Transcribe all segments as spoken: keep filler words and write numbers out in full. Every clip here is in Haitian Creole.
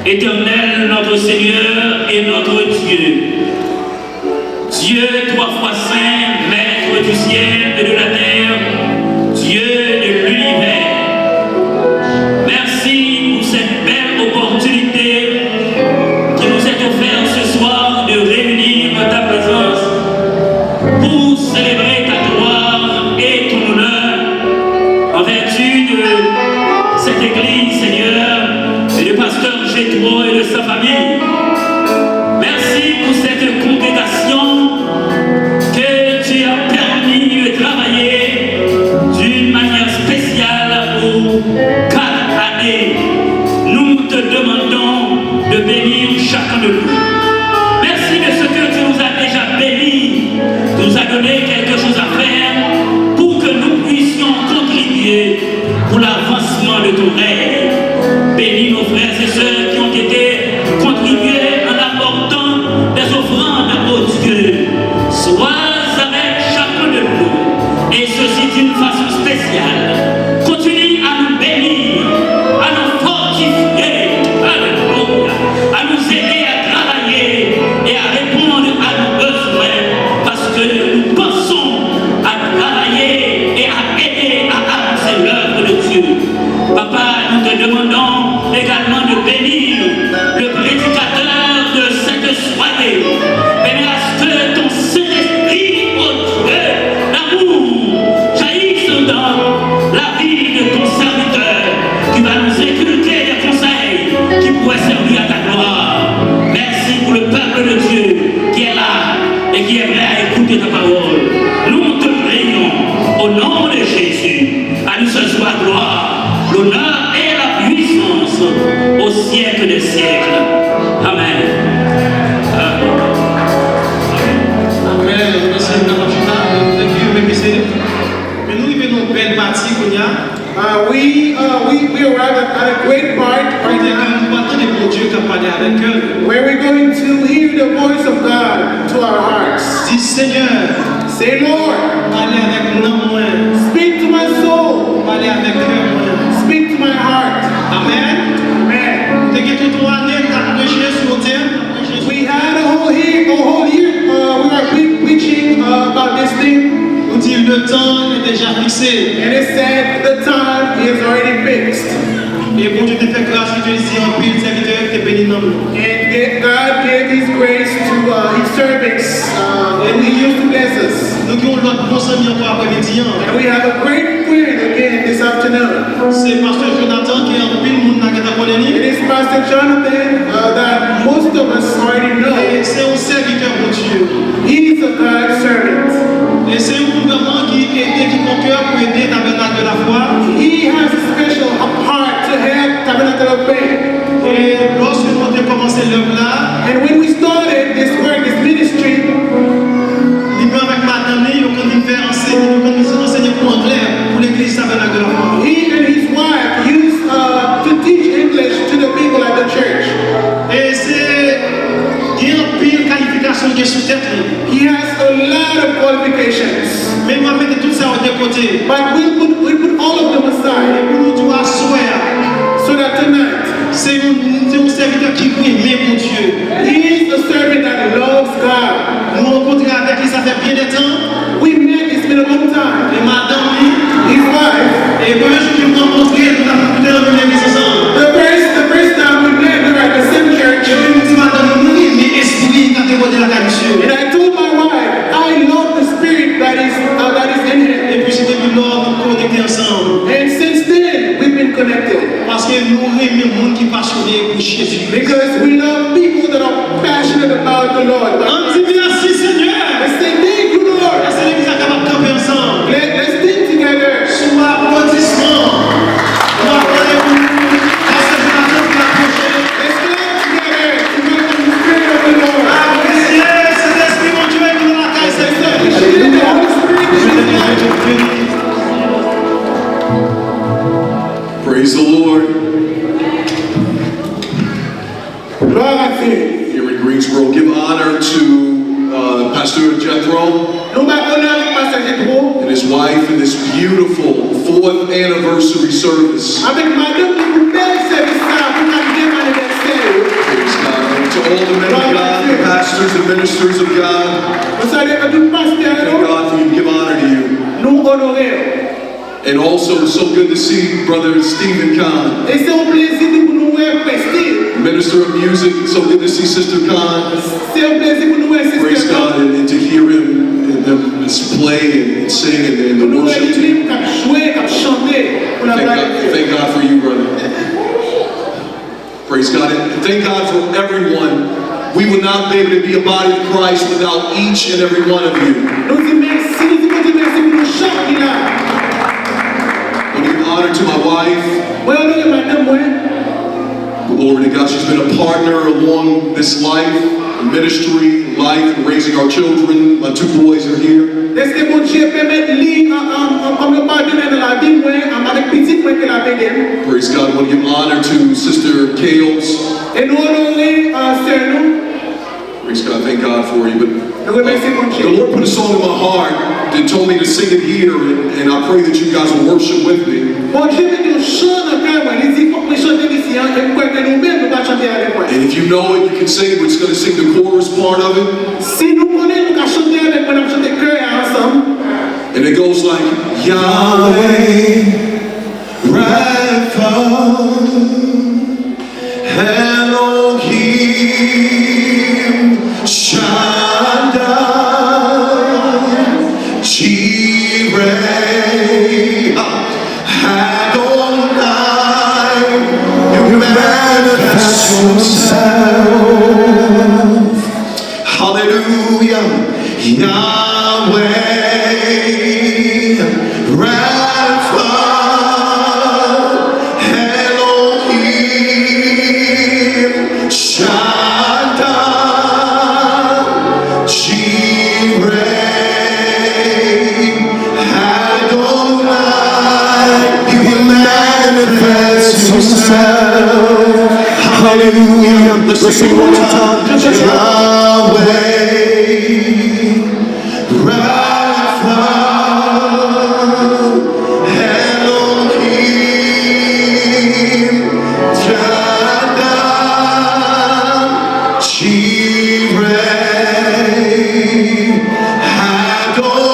Éternel, notre Seigneur et notre Dieu, Dieu trois fois saint, maître du ciel et de la terre, Dieu de l'univers, merci pour cette belle opportunité qui nous est offerte ce soir de réunir en ta présence pour célébrer ta gloire et ton honneur en vertu de cette église, Seigneur, et de pasteur Jétro et de sa famille. Merci pour cette congrégation que tu as permis de travailler d'une manière spéciale pour quatre années. Nous te demandons de bénir chacun de nous. Merci de ce que tu nous as déjà bénis, tu nous as donné quelque chose à faire pour que nous puissions contribuer pour l'avancement de ton règne. Bénis nos frères et sœurs qui ont été contribués en apportant des offrandes, ô Dieu. Sois avec chacun de nous, et ceci d'une façon spéciale. Continue à nous bénir, à nous fortifier, alléluia, à nous aider à travailler et à répondre à nos besoins, parce que nous pensons à travailler et à aider à avancer l'œuvre de Dieu. Papa, nous te demandons également de bénir le prédicateur de cette soirée. Permets à ce que ton Saint-Esprit, ô Dieu d'amour, jaillisse dans la vie de ton serviteur qui va nous inculquer des conseils qui pourraient servir à ta gloire. Merci pour le peuple de Dieu qui est là et qui est prêt à écouter ta parole. Nous te prions au nom de Jésus. À lui seul soit la gloire, l'honneur et la puissance au siècle des siècles. Amen. Amen. Mèsi, nou ka chita. Thank you, mèsi. Men nou rive nan yon bèl pati kounye a. Uh, we, uh, we, we arrived at, at a great part right now. Kote ke nou pral tande Bondye k ap pale avèk kè nou. Where we're going to hear the voice of God to our hearts. Di, Senyè, Say, Lord, pale avèk nanm mwen. Speak to my soul. Pale avèk kè mwen. Speak to my heart. Amen. Amen. Nou te gen tout yon ane n t ap preche sou yon tèm. We had a whole year, a whole year uh, we were pre- preaching uh, about this thing. Nou di, le temps est déjà fixé. And it said the time is already fixed. E Bondye te fè gras, li te di anpil sèvitè yo te beni nanm yo. And ga- God gave his grace to uh, his servants uh, and he used to bless us. Nou gen yon lòt bon zanmi ankò aprèmidi an. And we have a great friend again this afternoon. Se pastè Jonathan, ke anpil moun la gentan konnen li. It is Pastor Jonathan uh, that most of us already know. E se yon sèvitè Bondye. He is a God servant. E se yon moun vrèman ki ede, ki pran kè pou ede Tabènak de la Fwa. He has a special heart to help Tabernacle of Faith. E lòske nou te kòmanse lèv la, And when we started this work, this ministry, li menm avèk madanm li, yo konn vin fè ansenye, yo konn vin ansenye kou anglè pou legliz Tabènak de la Fwa. He and his wife used uh, to teach English to the people at the church. E se, gen anpil kalifikasyon gen sou tèt li. He has a lot of qualifications. Men nou ap mete tout sa yo de kote. But we'll put, we'll put all of them aside. Pou nou di w aswè a, so that tonight, se yon, se yon sèvitè ki renmen Bondye. He is a servant that loves God. Nou rankontre avèk li, sa fè byen de tan. We met, it's been a long time. E madanm li, His wife, e premye jou ke nou rankontre, nou t ap koute nan menm legliz ansanm. The first, the first time we met, we were at the same church. Epi m di madanm mwen, mwen renmen espri k ap debòde lakay misye. And I told my wife, I love the spirit that is uh, that is in him. Epi se depi lò nou konekte ansanm. And since then, we've been connected. Paske nou renmen moun ki pasyone pou Jezi. Because we love people that are passionate about the Lord. Ann di mèsi, Senyè. Let's say, thank you, Lord. Èske legliz la kapab kanpe ansanm? Let, let's stand together. Sou aplodisman, nou ap mande pou pastè Jonathan vin apwoche. Let's clap together to welcome the Spirit of the Lord. Apresye Sentespri Bondye ki nan lakay Senyè. Appreciate the Holy Spirit in this life. Praise the Lord. Gloire à Dieu. Here in Greensboro, give honor to uh, Pastor Jethro Nou bay onè avèk Pastè Jetwo. And his wife in this beautiful fourth anniversary service. Avèk madanm li pou bèl sèvis sa a pou katriyèm anivèsè yo. Ministers of God, Nou salye nou tout pastè thank yo. God for you. Give honor to you. Nou onore yo. And also, so good to see Brother Stephen Kahn, E se yon plezi pou nou wè Presti. Minister of Music. So good to see Sister Kahn. Se yon plezi pou nou wè Praise Sister God, and, and to hear him and them just play and sing and, and the Pou nou wè worship li team. Menm k ap jwe, k ap chante pou Thank God, laglwa. Thank God for you, brother. Praise God. And thank God for everyone. We would not be able to be a body of Christ without each and every one of you. Nou di mèsi, nou di Bondye mèsi pou nou chak ki la. I want to give honor to my wife. Mwen onore madanm mwen. Glory to God. She's been a partner along this life, ministry, life, and raising our children. My two boys are here. Dèske Bondye pèmèt li an- an- an- kòm yon patnè nan lavi mwen, an- avèk pitit mwen ke l ap ede m. Praise God. I want to give honor to Sister Kales. E nou onore uh, sè nou. Praise God. Thank God for you. But Nou remèsye Bondye. The Lord put a song in my heart and told me to sing it here, and, and I pray that you guys will worship with me. Bondye mete yon chan nan kè mwen, li di fòk mwen chante li isi an, e m kwè ke nou menm nou va chante avèk mwen. And if you know it, you can sing it. We're just going to sing the chorus part of it. Si nou konnen nou ka chante avèk mwen, n ap chante kè a ansanm. And it goes like Yahweh Rapha, Elohim Shaddai Jireh, Adonai, you manifest yourself. Hallelujah. Yahweh Rapha, Elohim Shaddai Jireh, Adonai, you manifest yourself. Hallelujah. Let's sing one more time. Yahweh Rapha, Elohim Shaddai Jireh,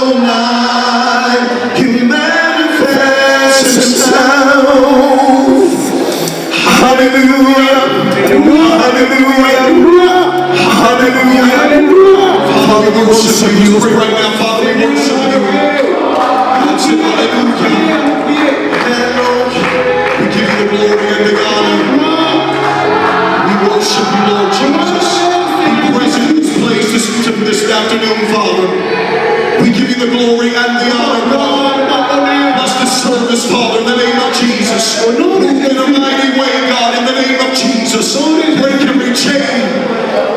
Adonai, he manifests himself. Hallelujah. Hallelujah. Hallelujah. Father, we worship you right now. Father, we worship you. That's it. Hallelujah. We give you the glory and the honor. We worship you, Lord Jesus. Be present in this place this, this afternoon, Father. We give you the glory and the honor, God. Bless this service, Father, in the name of Jesus. Move in a mighty way, God, in the name of Jesus. Break every chain,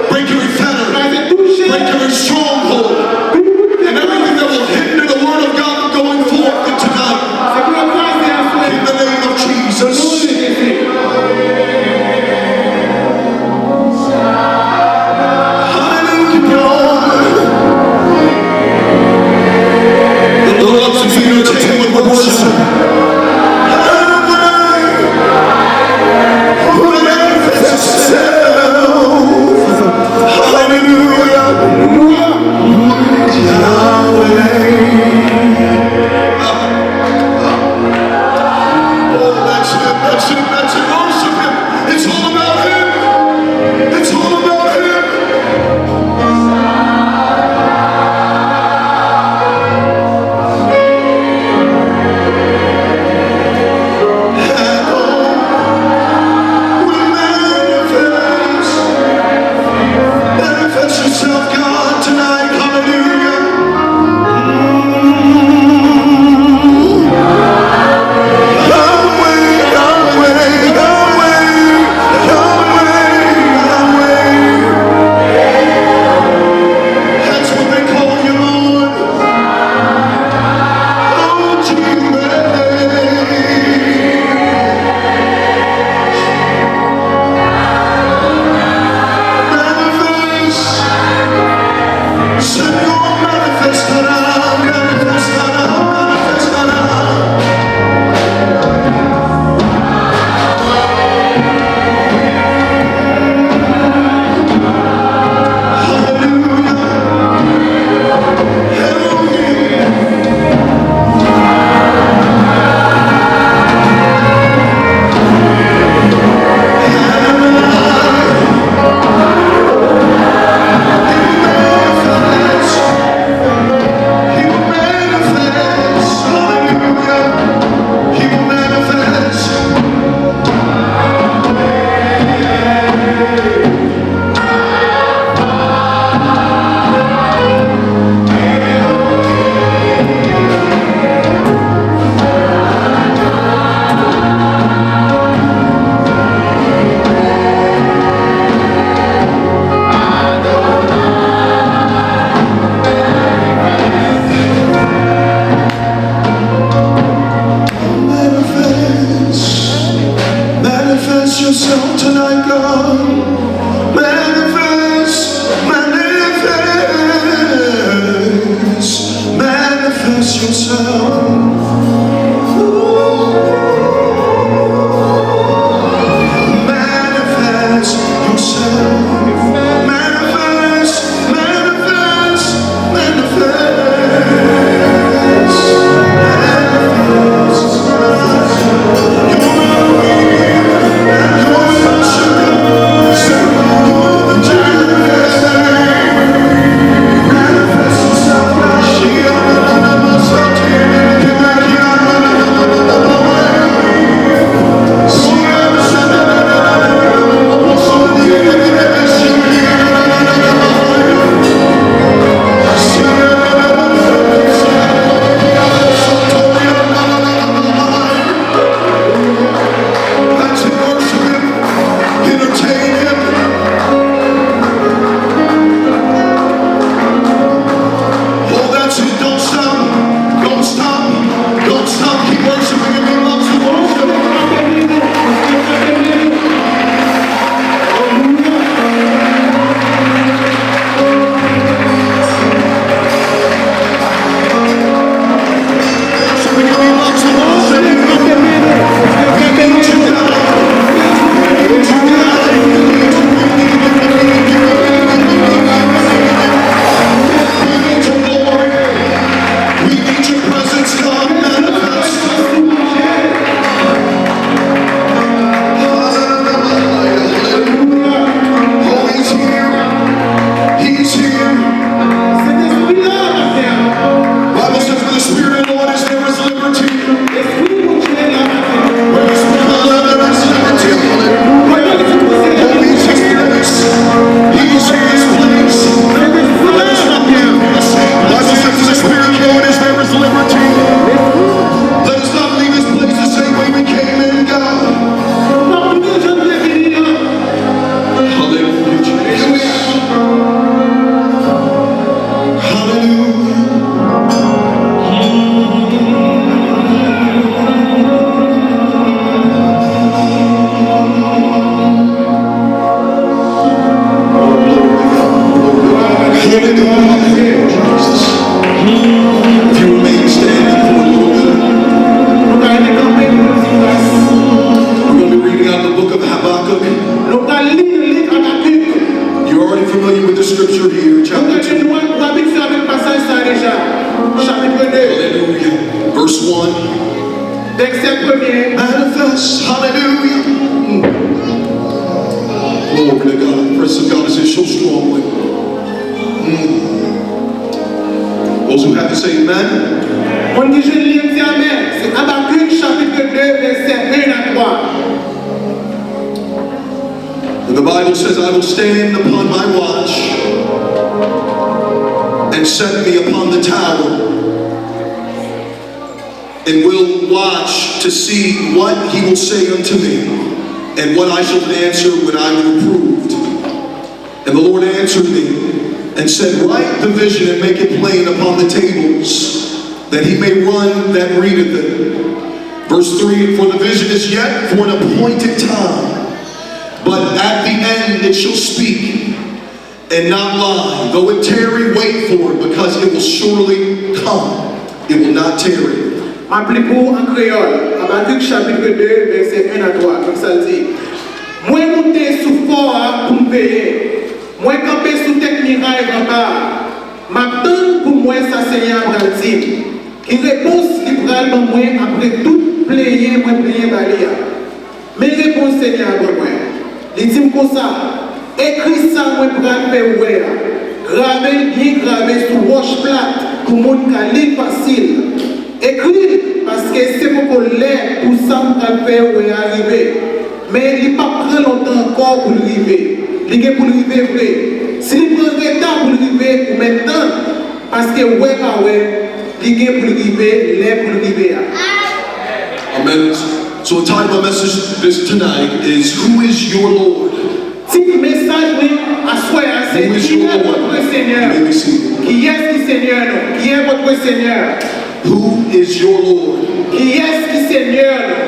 break every fetter, break every stronghold, and everything that will hinder the word of God from going forth tonight. yourself tonight, God. Manifest, manifest, manifest yourself. Ooh. Manifest yourself. Manifest, manifest, manifest. Entertain him. Oh, that's it. Don't stop. Don't stop. Don't stop. Keep worshiping if he loves to worship. Oh, he's here. He's here. Sentespri la ap fè a. Bible says, "Where the Spirit of the Lord is, there is liberty." Espri Bondye la ap fè a. Where the Spirit of the Lord, there is liberty. Hallelujah. Oh, he's in this place. He's in this place. Let us not leave here the same. Bible says, "Where the Spirit of the Lord is, there is liberty." Let us not leave this place the same way we came in, God. Hallelujah, Jesus. Hallelujah. Hallelujah. Jesus. If you remain standing for a little bit, we're gonna be reading out the book of Habakkuk. Nou pral li liv Abakik. You're already familiar with the scripture here, chapter two. Nou abitye avèk pasaj sa deja. Chapit de. Hallelujah. Verse one. Vèsè premye. Manifest. Hallelujah. Mm. Glory to God. The presence of God is here so strongly. Mm. Those who have it, say amen. Moun ki jwenn li yo di amèn. Se Abakik chapit de, vèsè en a twa. And the Bible says, "I will stand upon my watch and set me upon the tower, and will watch to see what he will say unto me, and what I shall answer when I am reproved." And the Lord answered me and said, "Write the vision and make it plain upon the tables, that he may run that readeth it." Verse three, "For the vision is yet for an appointed time, but at the end it shall speak and not lie. Though it tarry, wait for it, because it will surely come. It will not tarry." M ap li pou ou an kreyòl, Abakik chapit de, vèsè en a twa, kòm sa l di, "Mwen moute sou fò a pou m veye. Mwen kanpe sou tèt miray ranpa a. M ap tann pou m wè sa Senyè a pral di m. Ki repons li pral ban mwen apre tout plenyen mwen plenyen ba li a?" Men repons Senyè a ban mwen. Li di m konsa, "Ekri sa mwen pral fè w wè a. Grave l byen grave sou wòch plat pou moun ka li l fasil. Ekri l, paske se poko lè pou sa m pral fè w wè a rive. Men li p ap pran lontan ankò pou l rive. Li gen pou l rive vre. Si li pran reta pou l rive, ou mèt tann, paske wè pa wè, li gen pou l rive lè pou l rive a." Amen. So the title of my message this tonight is, "Who is your Lord?" Tit mesaj mwen aswè a se, "Kiyès vòtre Senyè?" Kiyès ki Senyè nou? Qui est votre Seigneur? Who is your Lord? Kiyès ki Senyè nou?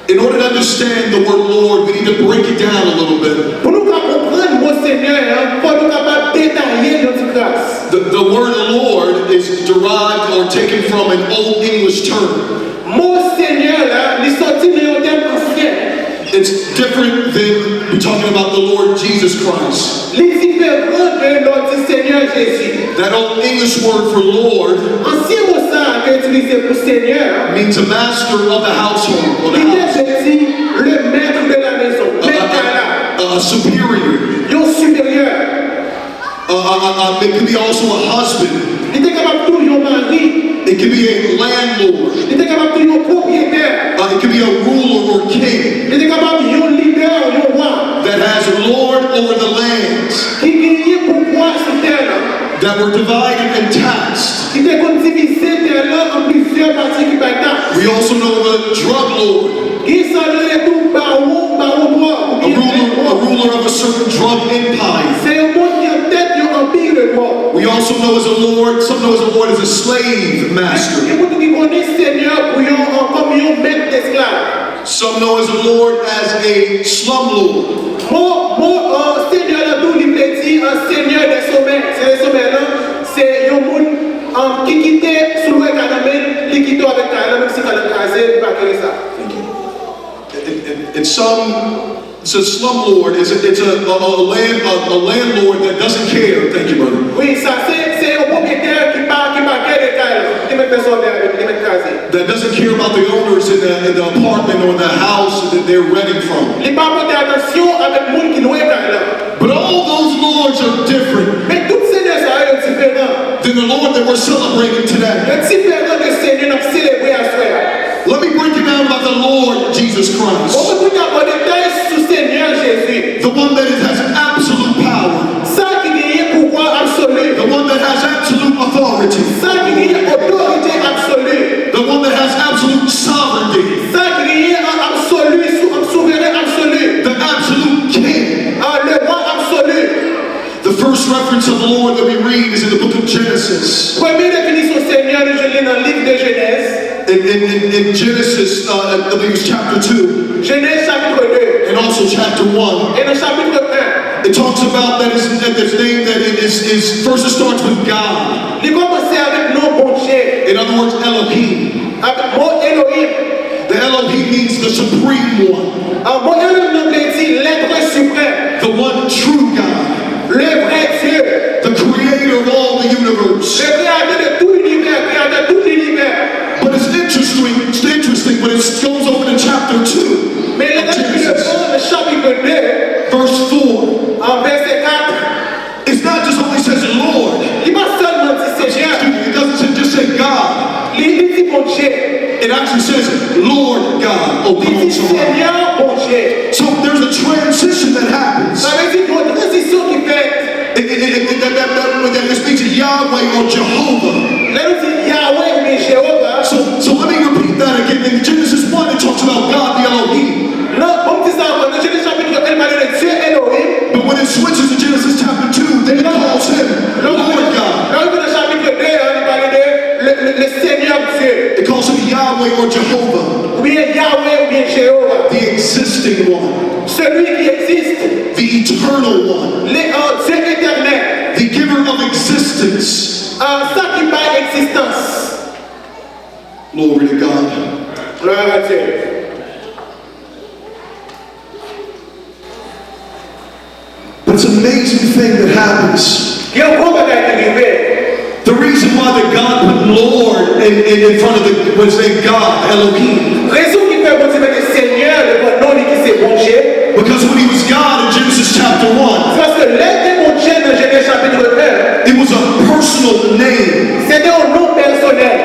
In order to understand the word Lord, we need to break it down a little bit. Pou nou ka konprann mo Senyè a, fò nou kapab detaye l yon ti kras. The, the word Lord is derived or taken from an Old English term. Mo Senyè la, li soti nan yon tèm ansyen. It's different than we're talking about the Lord Jesus Christ. Li diferan de lè w di Senyè Jezi. That Old English word for Lord Ansyen mo sa a ke itilize pou Senyè a, means a master of the household or the li te house. Vle di le maître de la maison, a, mèt kay la, a, a superior. Yon siperyè. Uh, uh, uh, uh, it could be also a husband. Li te kapab tou yon mari. It could be a landlord. Li te kapab tou yon pwopriyetè. Uh, it could be a ruler or king Li te kapab yon lidè, yon wa that has lord over the lands ki genyen pouvwa sou tè la, that were divided and taxed. Ki te konn divize tè la an plizyè pati ki bay taks. We also know the drug lord. Gen sa yo rele tou bawon, bawon dwòg, a oubyen ruler, a ruler of a certain drug empire. Se yon moun ki antèt yon anpi de dwòg. We also know as a lord, some know as a lord as a slave master. Gen moun ki konnen senyè pou yon, kòm yon mèt esklav. Some know as a lord as a slumlord. Mo, mo, uh, senyè la tou, li vle di, uh, senyè de somè. Se de somè la, se yon moun, um, ki kite sou lwe ka nan men, li kite w avèk kay la, menm si kay la kraze, li pa kere sa. Thank you. And, and, and some, it's a slumlord, it's a, it's a, a, a land, a, a landlord that doesn't care. Thank you, brother. Wi, sa se, se yon pwopriyetè ki pa, ki pa kere kay la, ki te mèt fè sa w vle avè l, ki te mèt kraze. That doesn't care about the owners in the, in the apartment or the house that they're renting from. Li pa pote atansyon avèk moun ki lwe kay la. But all those lords are different Men tout senyè sa yo, yo diferan. Than the Lord that we're celebrating today. Yo diferan de senyè n ap selebre aswè a. Let me break it down by the Lord Jesus Christ. Bon, mwen pou ta pran detay sou Senyè Jezi. The one that has absolute power. Sa ki genyen pouvwa absoli. The one that has absolute authority. Sa ki genyen otorite absoli. The one that has absolute sovereignty. Sa ki genyen an absoli, sou, an souveren absoli. The absolute king. Ah, le wa absoli. The first reference of the Lord that we read is in the book of Genesis. Premye definisyon Senyè nou jwenn li nan liv de Jenèz. In, in, in, in Genesis, uh, I believe it's chapter two. Jenèz chapit de. And also chapter one. E nan chapit en. It talks about that is, that this name that it is, is first it starts with God. Li kòmanse avèk non Bondye. In other words, Elohim. Avèk mo Elohim. The Elohim means the supreme one. Ah, mo Elohim nan vle di l'être suprême. The one true God. Le vrai Dieu. The creator of all the universe. Le créateur de tout l'univers, créateur tout l'univers. But it's interesting, it's interesting, but it goes over to chapter two of Genesis. Men lè n ap li nan chapit de, verse four. An vèsè kat. It's not just only says Lord. Li pa sèlman di Senyè. Excuse me, it doesn't say, just say God. Li, li di Bondye. It actually says, Lord God. Oh, come on, somebody. Li di Senyè Bondye. So there's a transition that happens. Sa vle di gen yon tranzisyon ki fèt. It, it, it, it, that, that, that, that speaks to Yahweh or Jehovah. Lè nou di Yahweh oubyen Jewova. So, so let me repeat that again. In Genesis one, it talks about God the Elohim. Non, bon, m di sa ankò. Nan Jenèz chapit en, li pale de Dye Elohim. But when it switches to Genesis chapter two, then it calls him Lord God. Lè w rive nan chapit de a, li pale de le, le, le Senyè Dye. It calls him Yahweh or Jehovah. Oubyen Yahweh oubyen Jewova. The existing one. Celui qui existe. The eternal one. Le, euh, Dieu éternel. The giver of existence. Euh, sa ki bay egzistans. Glory to God. Glwa a Dye. But it's an amazing thing that happens. Gen yon gwo bagay ki rive. The reason why that God put Lord in, in, in front of the, was named God, Elohim. Rezon ki fè Bondye mete Senyè devan non li ki se Bondye. Because when he was God in Genesis chapter one, Paske lè l te Bondye nan Jenèz chapit en, it was a personal name. Se te yon non pèsonèl.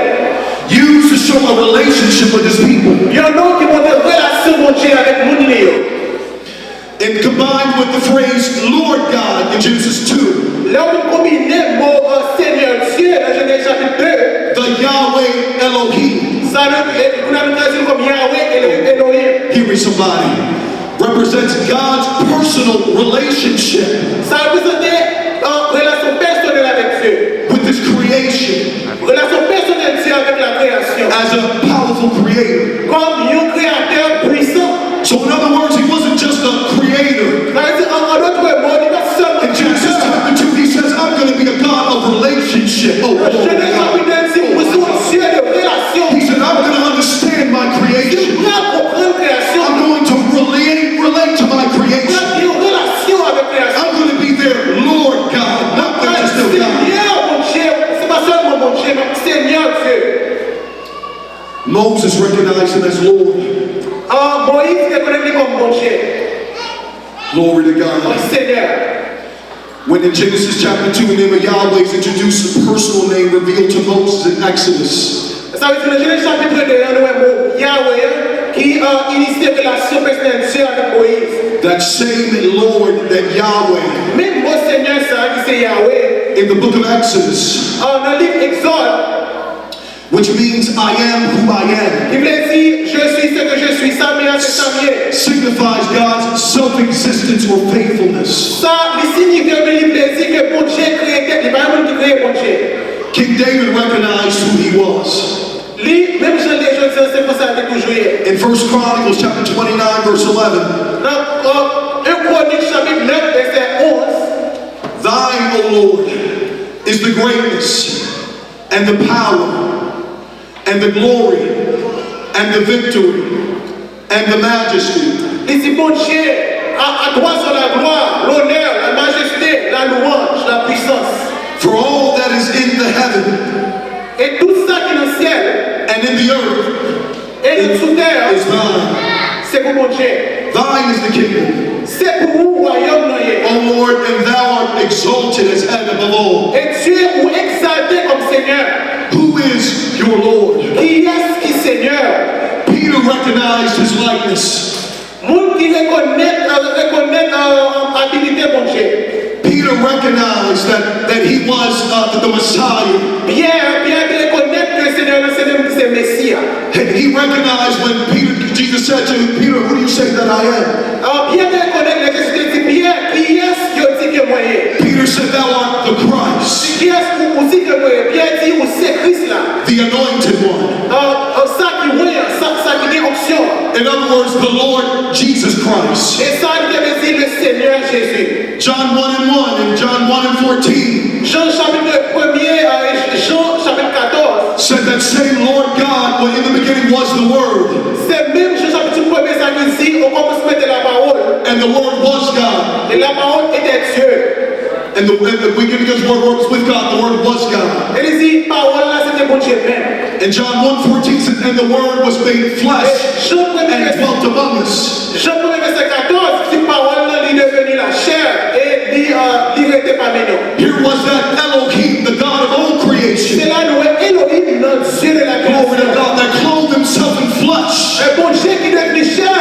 Used to show a relationship with his people. Yon non ki montre relasyon Bondye avèk moun li yo. And combined with the phrase Lord God in Genesis two, Lè w konbine mo, euh, Senyè Dye nan Jenèz chapit de, the Yahweh Elohim. Sa nou, eh, pou n ap tradui l kòm Yahweh Elo-, Elohim. Hear me, somebody. Represents God's personal relationship Sa reprezante, euh, relasyon pèsonèl avèk Dye. With his creation. Relasyon pèsonèl Dye avèk lakreyasyon. As a powerful creator. Kòm yon kreyatè pwisan. him as Lord. Ah, Moyiz rekonèt li kòm Bondye, Glory to God. kòm Senyè. When in Genesis chapter two, the name of Yahweh is introduced, the personal name revealed to Moses in Exodus. Sa vle di nan Jenèz chapit de an, nou wè mo Yahweh an ki uh, inisye relasyon pèsonèl Dye avèk Moyiz. That same Lord, that Yahweh, Menm mo Senyè sa a ki se Yahweh, in the book of Exodus, uh, nan liv Egzòd, which means I am who I am, ki vle di je suis ce que je suis, sa m ye a se sa m ye. Signifies God's self existence or faithfulness. Sa li signifye, men li vle di ke Bondye kreye tèt li, pa yon moun ki kreye Bondye. King David recognized who he was. Li, menm jan l ye jodi an, se konsa l te toujou ye. In First Chronicles chapter twenty-nine, verse eleven, Nan uh, en Kronik chapit nèf vèsè onz, Thine, O Lord, is the greatness, and the power, and the glory, and the victory, and the majesty. Li di Bondye, à, à toi sont la gloire, l'honneur, la majesté, la louange, la puissance. For all that is in the heaven E tout sa ki nan syèl and in the earth e nan sou tè a, is thine. Se pou Bondye. Thine is the kingdom. Se pou ou wayòm nan ye. O Lord, and thou art exalted as head above all. E Dye ou egzalte kòm Senyè. Who is your Lord? Kiyès ki Senyè? Peter recognized his likeness. Moun ki rekonèt, rekonèt abilite Bondye. Peter recognized that, that he was uh, the, the Messiah. Pyè, Pyè te rekonèt ke Senyè nan se menm ki se Mesi a. He recognized when Peter, Jesus said to Peter, "Who do you say that I am?" Pyè te rekonèt lè Jezi te di Pyè, kiyès yo di ke mwen ye? Peter said, "Thou art the Christ, Kiyès ou, ou di ke mwen ye? Pyè di ou se Kris la, the anointed one, sa ki wanyan, sa, sa ki gen onksyon." In other words, the Lord Jesus Christ. E sa li te vle di le Senyè Jezi. John one and one and John one and fourteen. Jan chapit premye, Jan chapit katòz. Said that same Lord God, when in the beginning was the Word. Se menm Jan chapit premye sa ki di, o kòmansman te lapawòl. And the Word was God. E lapawòl était Dieu. And the, and the beginning of the Word was with God, the Word was God. E li di, pawòl la se te Bondye menm. And John one fourteen says, "And the Word was made flesh Jan premye and dwelt among us." Jan premye vèsè katòz, si pawòl nan li deveni lachè e li, uh, li rete pami nou. Here was that Elohim, the God of all creation. Se la nou wè Elohim nan Dieu de la Glory to création. God, that clothed himself in flesh. E Bondye ki devni chè.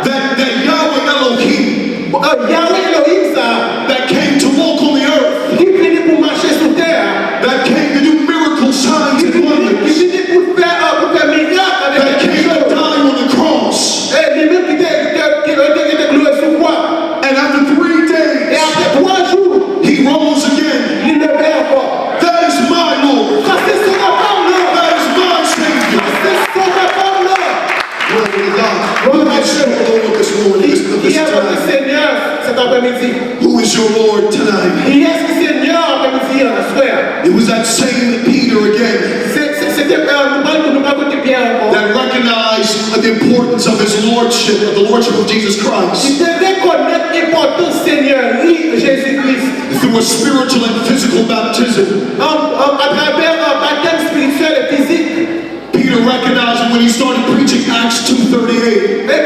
That, that Yahweh Elohim, Uh, Yahweh Elohim sa, that came to walk on the earth, ki vini pou mache sou tè a, that came to do miracles, signs, and ki wonders, vini pou fè, uh, pou fè mirak avèk that came to die on the cross. E li menm ki te, ki te, ki te, ki te kloure sou kwa. And after three E days, apre twa jou, he rose again. Li leve ankò. That is my Lord. Sa se Senyè pa m nan. That is my Savior. Sa se Sovè pa m nan. Glory to God. Who is your Lord this morning, this, this Kiyès ki time? Senyè cet après-midi? Who is your Lord tonight? Kiyès ki Senyè aprèmidi an, aswè a? It was that same Peter again Se, se, se te, uh, nou pral, nou pral kote Pyè ankò. That recognized the importance of his lordship, of the lordship of Jesus Christ. Li te rekonèt enpòtans Senyè li, Jezi Kris. Through a spiritual and physical baptism. An, an, atravè, uh, batèm espirityèl e fizik. Peter recognized when he started preaching Acts two thirty-eight. E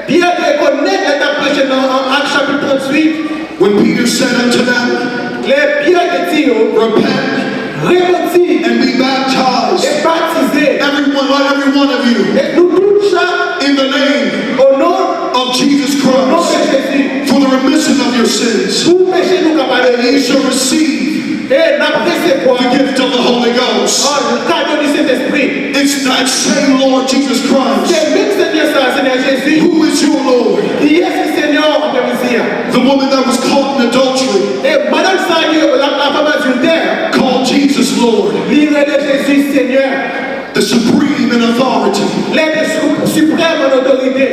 Pyè te rekonèt lè l t ap preche nan, an, Ak chapit tranntuit. When Peter said unto them, Lè Pyè te di yo, Repent repanti and be baptized, e batize, every one, let every one of you, e nou tout chak, in the name o non, of Jesus o non de Christ, Jezi, for the remission of your sins. Pou peche nou ka padone. And ye shall receive E n ap resevwa the gift of the Holy Ghost. An, kado di Sentespri. It's that same Lord Jesus Se Christ. menm Senyè sa a, Senyè Jezi. Who is your Lord? Kiyès ki Senyè w aprèmidi a? The woman that was caught in adultery E madanm sa a ki la, la fanm adiltè, called Jesus Lord, li rele Jezi Senyè. The supreme in authority. Lè te su, siprèm an otorite.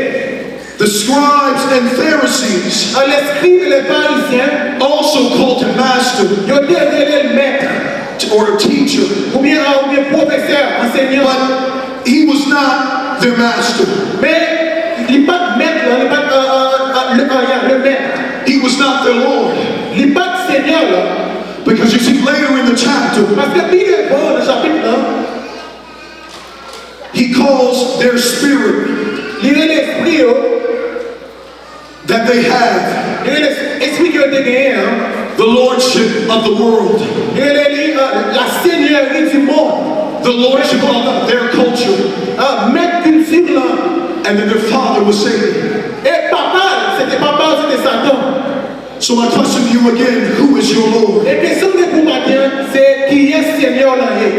The scribes and Pharisees An, leskrib e le farizyen, also called him master yo te rele l mèt or teacher, oubyen, an, oubyen pwofesè, ansèyan. But he was not their master. Men li pa t mèt lan, li pa t, uh, uh, uh, le, uh, yeah, le mèt. He was not their Lord. Li pa t senyè lan. Because you see, later in the chapter, Paske pi devan nan chapit lan, he calls their spirit Li rele espri yo. that they have Li rele espri ke yo te genyen an. the lordship of the world. Li rele li euh, la seigneurie du monde. The lordship of their culture. Euh, Mèt kilti lan. And then their father was Satan. E papa l, se te papa l, se te Satan. So my question to you again, who is your Lord? E kesyon m gen pou w maten an, se kiyès Senyè w lan ye?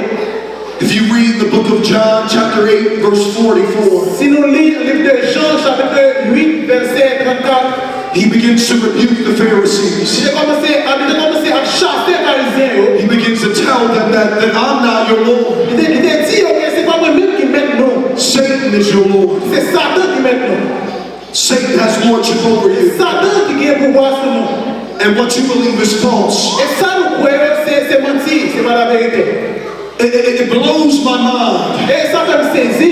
If you read the book of John, chapter eight, verse forty-four, Si nou li liv de Jan, chapit uit, vèsè trannkat, he begins to rebuke the Pharisees. li te kòmanse ap, li te kòmanse ap chase Farizyen yo. He begins to tell them that, that I'm not your Lord. Li te, li te di yo ke se pa mwen menm ki mèt nou. Satan is your Lord. Se Satan ki mèt nou. Satan has lordship over you. Satan ki gen pouvwa sou nou. And what you believe is false. E sa nou kwè yo, se, se manti, se pa laverite. It, it, it blows my mind E sa fè m sezi.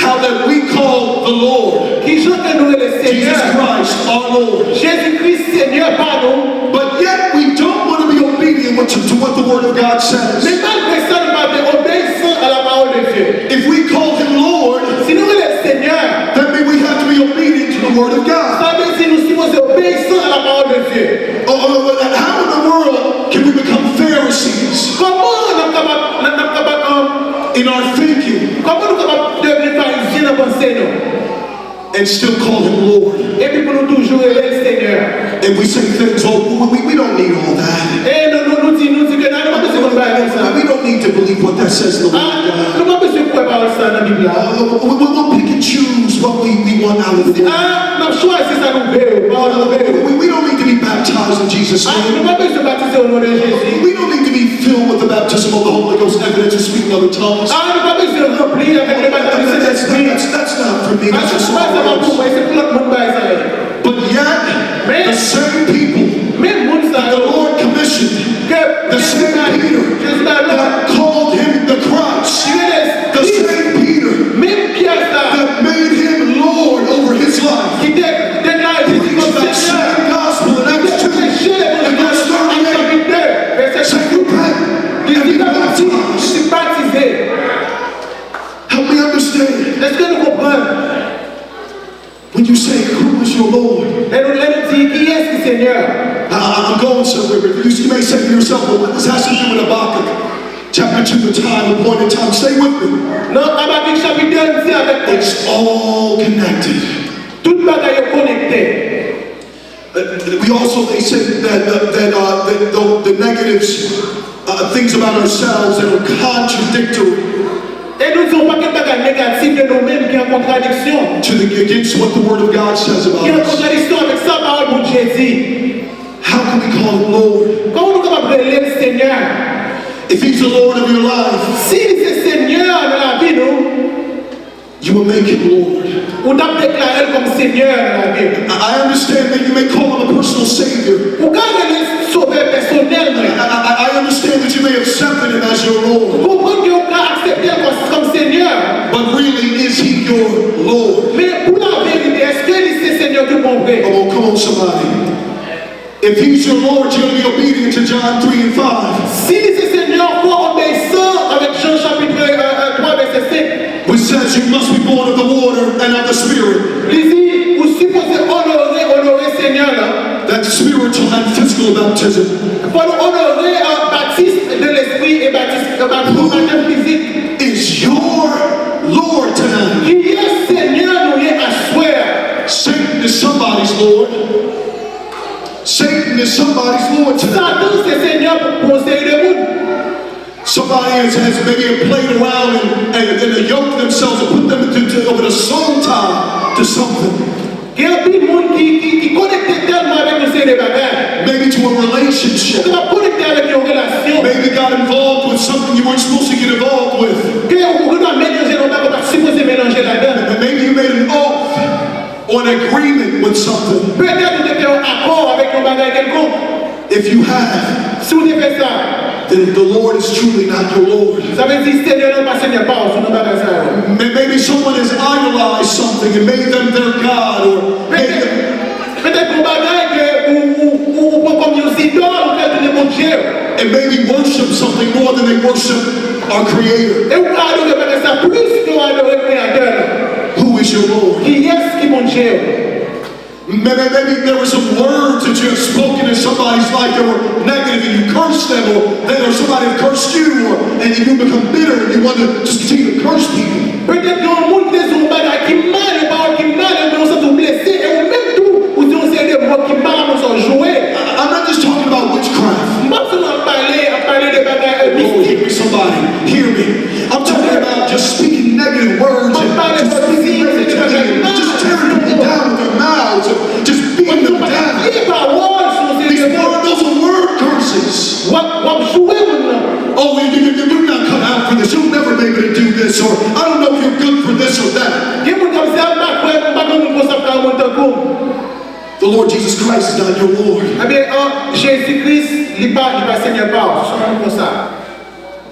how that we call the Lord Kijan ke nou rele Senyè? Jesus Christ, our Lord. Jezi Kris, Senyè pa nou. But yet we don't want to be obedient to, to what the Word of God says. Men malgre sa, nou pa vle obeyisan a la parole de Dieu. If we call him Lord, Si nou rele l Senyè, that means we have to be obedient to the Word of God. Sa vle di nou sipoze obeyisan a la parole de Dieu. Or, or, or how in the world can we become Pharisees Kòman n ap kapab, n ap, n ap kapab, um, in our thinking kòman nou kapab devni Farizyen nan panse nou? and still call him Lord? Epi pou nou toujou rele l Senyè. And we say things, oh, we, we, we don't need all that. E nou, nou, nou di, nou di ke nan, nou pa bezwen konn bagay konsa. We don't need to believe what that says in the Word Ah, of God. nou pa bezwen kwè pawòl sa nan Bib la. Uh, we, we, we'll pick and choose what we, we want out of the Word. Ah, n ap chwazi sa nou vle yo, pawòl nou vle yo. We, we don't need to be baptized in Jesus' Ah, name. nou pa bezwen batize o non de Jezi. We don't need to be filled with the baptism of the Holy Ghost, evidence of speaking other tongues. Ah, nou pa bezwen ranpli avèk le baptême du That's, Saint-Esprit. that's, that's not for me. Ah, That's se just pa sa pa pou mwen, se pou lòt moun bay sa yo. But yet, the same people, Men moun sa the yo, Lord commissioned, ke the same Peter Jezi ba lòd, that called him the Christ, ki rele the same Peter menm Pyè sa, that made him Lord over his life. ki te deklare Jezi kòm That Senyè. same gospel in Li Acts te two, preche levanjil an Ak chapit de, vèsè said, repent Li and di be repenti, baptized. li batize. Help me understand. Èske nou konprann? When you say, who is your Lord? Lè nou, lè nou di, kiyès ki Senyè? I, I- I'm going somewhere, but you, you may say to yourself, well, what this has to do with Habakkuk? Chapter two, the time, appointed time. Stay with me. Nan Abakik chapit de, li di avèk nou. It's all connected. Tout bagay yo konekte. Uh, we also may say that, uh, that, uh, that the, the negatives, uh, things about ourselves that are contradictory E nou di yon pakèt bagay negatif de nou menm ki an kontradiksyon. to the, against what the Word of God says about Ki an us. Kontradiksyon avèk sa pawòl Bondye di. How can we call him Lord? Kòman nou kapab rele l Senyè? If he's the Lord of your life, Si li se Senyè nan lavi nou, you will make him Lord. Ou t ap deklare l kòm Senyè nan lavi w. I I understand that you may call him a personal Savior. Ou ka rele l Sovè pèsonèl mwen. I, I, I understand that you may accept him as your Ou Lord. konprann ke ou ka aksepte l kòm, kòm Senyè. But really, is he your Lord? Men pou laverite, èske li se Senyè tout bon vre? Oh, come on, somebody. If he's your Lord, you're going to be obedient to John three and five. Si li se Senyè, fò w obeyisan avèk Jan chapit twa vèsè senk. Which says you must be born of the water and of the Spirit. Li di, ou sipoze onore, onore Senyè la. That spiritual and physical baptism. Fò nou onore euh, batis de lespri e batis, euh, batis batèm fizik. Is your Lord tonight. Kiyès Senyè nou ye aswè a? Satan is somebody's Lord. Satan is somebody's Lord tonight. Satan se Senyè pou, pou yon seri de moun. Somebody has, has maybe played around and, and, and yoked themselves and put them to, to, with a soul tie to something. Gen anpil moun ki, ki, ki konekte tèlman avèk yon seri de bagay. Maybe to a Ou relationship. kapab konekte avèk yon relasyon. Maybe got involved with something you weren't supposed to get involved with. Ke ou, ou ta melanje nan bagay ou pa t sipoze melanje ladan. And maybe you made an oath or an agreement with something. Petèt ou te fè yon akò avèk yon bagay kèlkonk. If you have, Si w te fè sa, then the Lord is truly not your Lord. Sa vle di Senyè nan pa Senyè pa w sou nan bagay sa yo. May- Maybe someone has idolized something and made them their God or made them, Petèt, petèt yon bagay ke ou, ou, ou, ou pran kòm yon zidòl, ou fè tounen Bondye. and maybe worship something more than they worship our Creator? E ou ka adore bagay sa plis ke w adore Kreyatè w lan? Who is your Lord? Kiyès ki Bondye w? Maybe, maybe there were some words that you have spoken in somebody's life that were negative and you cursed them, or they, or somebody have cursed you, or, and you become bitter and you want to just continue to curse people. Petèt gen yon moun ki te di yon bagay ki mal, yon pawòl ki mal, ou gen yon santi w blese, e ou menm tou, ou di yon seri de mo ki mal, ou sa w joure. I- I'm not just talking about witchcraft. M p ap sèlman ap pale, ap pale de bagay, euh, mistik. Oh, hear me, somebody. Hear me. I'm talking about just speaking negative words and just speaking negativity, just tearing people down with their mouths and just beating them down. These were, those are word curses. W ap, w ap joure moun nan. Oh, you, you, you, you're not cut out for this. You'll never be able to do this. Or, I don't know if you're good for this or that. Gen moun k ap di, "A, m pa kwè, m pa gen moun konsa k ap fè yon moun tankou m." The Lord Jesus Christ is not your Lord. Ebyen, an, Jezi Kris, li pa, li pa Senyè pa w, se yon moun konsa.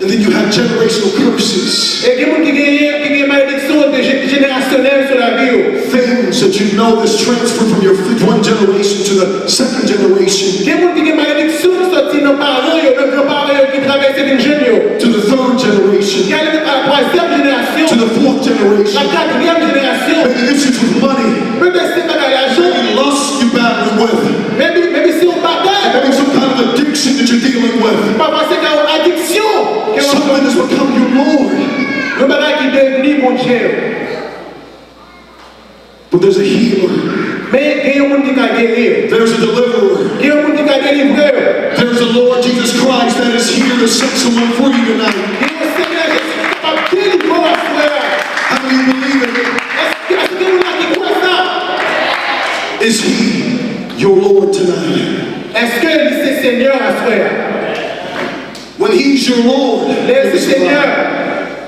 And then you have generational curses. E gen moun ki genyen, ki genyen malediksyon de je- jenerasyonèl sou lavi yo. Things that you know that's transferred from your f- one generation to the second generation, Gen moun ki gen malediksyon ki sòti nan paran yo, nan granparan yo, ki travèse vin jwenn yo. To the third generation, Ki ale a twazyèm jenerasyon, to the fourth generation, la katriyèm jenerasyon. Maybe issues with money. Petèt se bagay lajan. Maybe lust you battle with. Maybe, maybe se yon batay. Maybe some kind of addiction that you're dealing with. Pafwa se ka yon adiksyon. Something has become your Lord. Yon bagay ki devni Bondye. But there's a healer. Men gen yon moun ki ka geri. There's a deliverer. Gen yon moun ki ka delivre. There's the Lord Jesus Christ that is here to set someone free tonight. Gen yon Senyè Jezi ki kapab delivre w aswè a. How do you believe it? Èske, èske gen moun la ki kwè sa? Is he your Lord tonight? Èske li se Senyè aswè a? When he's your Lord, Lè l se Senyè,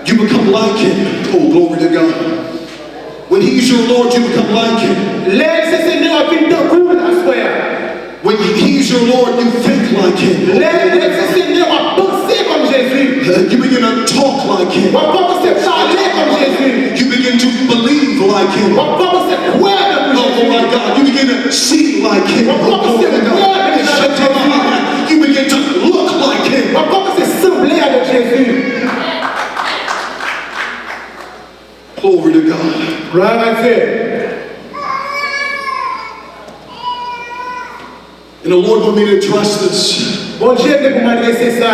you become like him. Oh, glory to God. When he's your Lord, you become like him. Lè l se Senyè, w ap vin tankou l aswè a. When he's your Lord, you think like him. Lè, lè l se Senyè, w ap panse kòm Jezi. Uh, you begin to talk like him. W ap kòmanse pale kòm Jezi. You begin to believe like him. W ap kòmanse kwè tankou Jezi. Oh my God, you begin to see like him. W ap kòmanse kwè tankou Jezi. You begin to look like him. W ap kòmanse sanble avèk Jezi. Glory to God. Glwa a Dye. And the Lord want me to address this. Bondye vle pou m adrese sa.